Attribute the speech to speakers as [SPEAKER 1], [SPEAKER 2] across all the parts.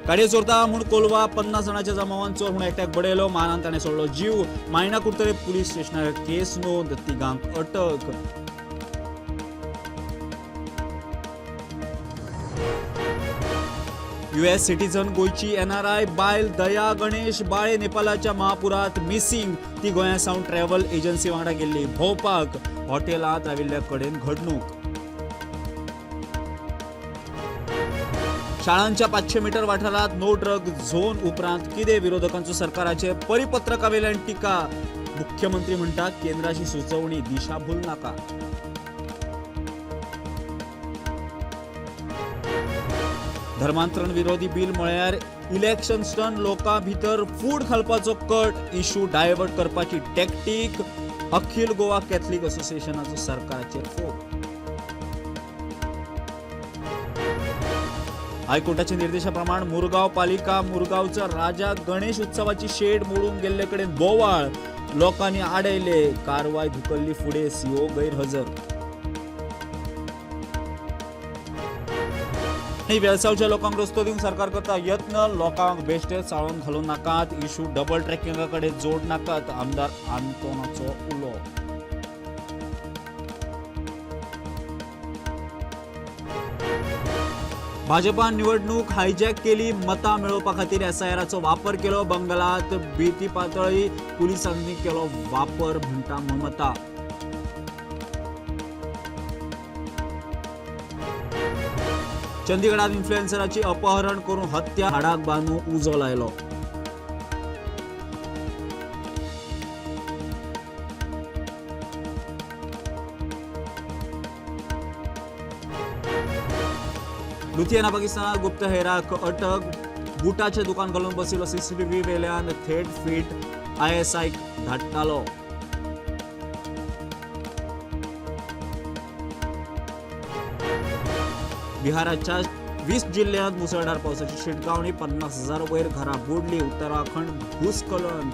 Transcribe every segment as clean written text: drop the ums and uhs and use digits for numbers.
[SPEAKER 1] गाडयो चोरता म्हूण कोलवा 50 जाणांच्या जमावान चोर म्हूण एकट्याक बडयलो, मानान ताणें सोडलो जीव. मायणा कुडतरे पुलीस स्टेशनार केस नोंद, तिगांक अटक. यूएस सिटीजन गोंयची एनआरआय बायल दया गणेश बाळे नेपालाच्या महापुरात मिसिंग. ती गोंया सावन ट्रॅव्हल एजन्सी वांगडा गेल्ली भोंवपाक. हॉटेलांत राविल्ल्या कडेन घडणूक. शाळांच्या 500 मीटर वाठारात नो ड्रग झोन उपरांत कितें विरोधकांचो सरकाराचे परिपत्रकावेल्यान टिका. मुख्यमंत्री म्हणटा केंद्राची सुचोवणी दिशाभूल नाका. धर्मांतरण विरोधी बिल म्हळ्यार इलेक्शन स्टंट, लोकां भितर फूट घालपाचो कट, इशू डायवर्ट करपाची टॅक्टीक. अखिल गोवा कॅथलिक असोसिएशनाचो सरकाराचेर फोग. हायकोर्टाच्या निर्देशाप्रमाण मुरगांव पालिका मुरगांवचा राजा गणेश उत्सवाची शेड मोडून गेल्ले कडेन बोवाळ, लोकांनी आडयले, कारवाय धुकल्ली फुडें, सीओ गैरहजर. आनी वेळसावच्या लोकांक रस्तो दिवंक सरकार करता यत्न, लोकांक बेश्टे चाळोवन घालूं नाकात, इशू डबल ट्रॅकिंगा कडेन जोड नाकात, आमदार आंतोनाचो उलो. भाजपान निवडणूक हायजॅक केली, मतां मेळोवपा खातीर एसआयआराचो वापर केलो, बंगालात भीती पातळी पुलिसांनी केलो वापर म्हणटा ममता. चंदीगडात इन्फ्लुएन्सराची अपहरण करून हत्या, हाडाक बांदून उजो लायलो. लुथियाना पाकिस्तानात गुप्तहेराक अटक, बुटाचें दुकान घालून बशिल्लो सीसीटीव्ही वेल्यान थेट फीट आयएसआयक धाडटालो. बिहाराच्या 20 जिल्ह्यांत मुसळधार पावसाची शिटकावणी, 50,000 वयर घरां बुडली. उत्तराखंड भूस्खलन,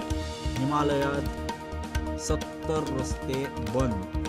[SPEAKER 1] हिमालयात 70 रस्ते बंद.